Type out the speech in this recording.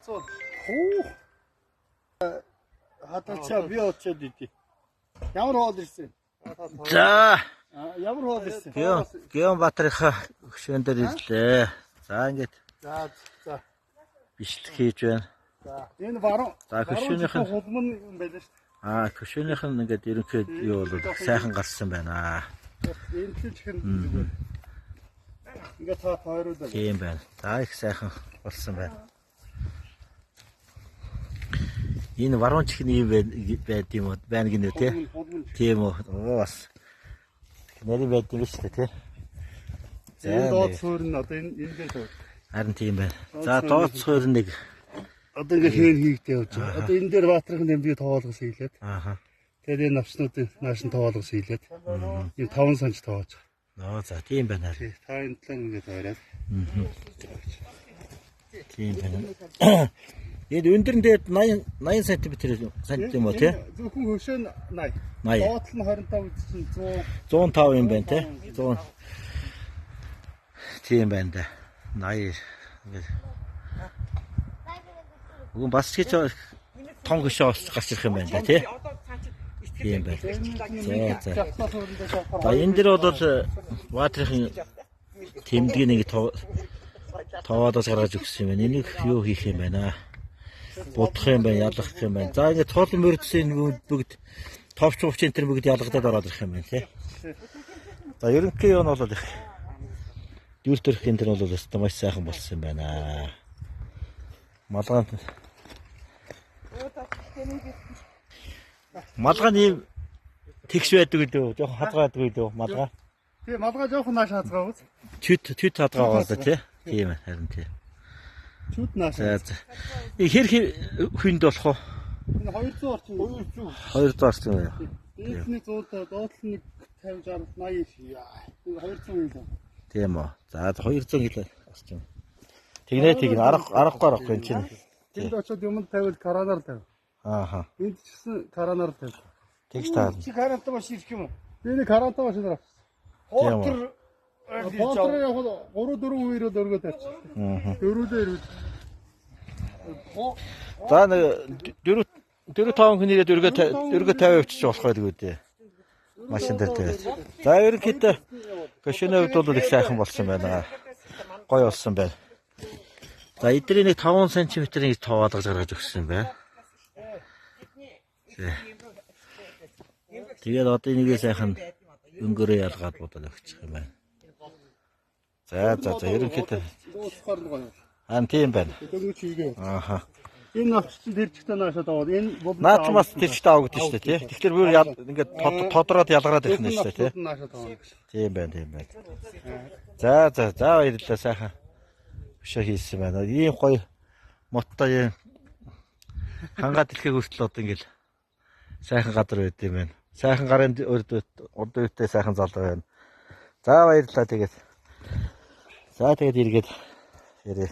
100. Хүү. Хадгалчаа би очиод идэв. Ямар хоол ирсэн? За, Ямар хоол ирсэн? Геон Баатарынхаа хөшөөн дээр ирлээ. За, ингээд За за. бичлэг хийж байна. За. Энэ баруун. За, хөшөөнийх нь хулман юм байлаа шүү хөшөөнийх нь ингээд ерөнхийд юу бол сайхан гарсан байна. дээ. Энэ чинь чихэн зүгээр. Ингээд та тойруулаа. Тийм байна. За, их сайхан болсон байна. Энэ варун чихэн юм байд юм уу? Байна гинэ үү те? Хулман. Тийм үү. Оо бас. Нарийн байд юм шүү дээ те. За, Энэ доод суурь нь одоо энэ энэ дээр тавь. Харин тийм байна. За, доод суурь нэг. Одоо ингээд хэн хийгдээ явж байгаа. Одоо энэ дээр Баатарын дэмбийг тоолгос хийлээд. Ааха. Тэгээд энэ навчнуудын нааш нь тоолгос хийлээд. Энэ 5 санч тоож байгаа. Нөө за, тийм байна. Тий, та энэ талаар ингээд тойроод. Тийм байна. Энэ өндөр нь дээр 80 80 см юм уу те? Зөвхөн хөшөө нь 80. 80. Доод нь 25 гэдэг чинь 100. 105 юм байна те? 100. Тийм байна да. 80 ингээд. Үгүй бас гэж том хөшөө бас гарч ирэх юм байна да те? Тийм байна. За за. За, энэ дэр бол Баатрын тэмдгийг нэг товоодоос гаргаж өгсөн юм байна. Энийг юу хийх юм байна? Будах юм байна, ялгах юм байна. За, ингээд тол мөрдсөн бүгд товч товч энэ төр бүгд ялгадаад ороод ирэх юм байна тий. За, ерөнхий юу нь бол их дүүр төрх энэ төр бол өстө маш сайхан болсон юм байна. Малгай Малгай нь ийм тэгш байдаг үү? Жохон хадгаа байдаг үү малгай? Тий, малгай жоохон нааш хазгаа үз. Чүт чүт хадгаа байгаа л да тий. Тийм ээ, харин тий. Чүт нааш. За за. Хэр хүнд болох вэ? Энэ 200 орчим. 200. 200 орчим юм. Дээдний 100 доод нь 50 60 80. Яа. Энэ 200 кг. Тийм үү. За, 200 кг орчим. Тэгнэ тэгнэ аргагүй аргагүй энэ чинь. Тэнд очиод юмд тавиул каранаар тавь. Ааха. Энд ч гэсэн каранаар тавь. Тэгж таарна. Чи каранта маш ирэх юм уу? Би нэг каранта машинаар авчихсан. Тийм үү. Портер Портер яг 3 4 үеэрээ дөргөө тавьчих. Аа. Дөрүүдээ ирвэл За, нэг 4 4 5 хүн ирээд өргөө өргөө 50 авчиж болох байдаг үү дээ. Машин дээр тавиад. За, ерөнхийдөө гошины хувьд бол их сайхан болсон байна. Гоё болсон байна. За, эдний нэг 5 см-ийн тоолгож гаргаж өгсөн байна. Тэгээд одоо энийгээ сайхан өнгөрөө ялгаад будаад өгчих юм байна. За за за, ерөнхийдөө дуусгаар нь гоё. аа тийм байна. Дөнгөж хийгээ. Ааха. Энэ навч чинь тэр чигтээ наашаад аваад энэ Наад чинь бас тэр чигтээ авагдсан шүү дээ тий. Тэгэхээр бүр ингээд тодроод ялгараад ирэх нь шүү дээ тий. Наашаад аваад гэж. Тийм байна, тийм байна. За за за, баярлалаа, сайхан. Өшөө хийсэн байна. Ийм гоё модтой ийм хангаа дэлхийг хүртэл одоо ингээд сайхан газар байд юм байна. Сайхан гарын урд урд үедээ сайхан залуу байна. За, баярлалаа тэгээд. За, тэгээд эргээд ярэ.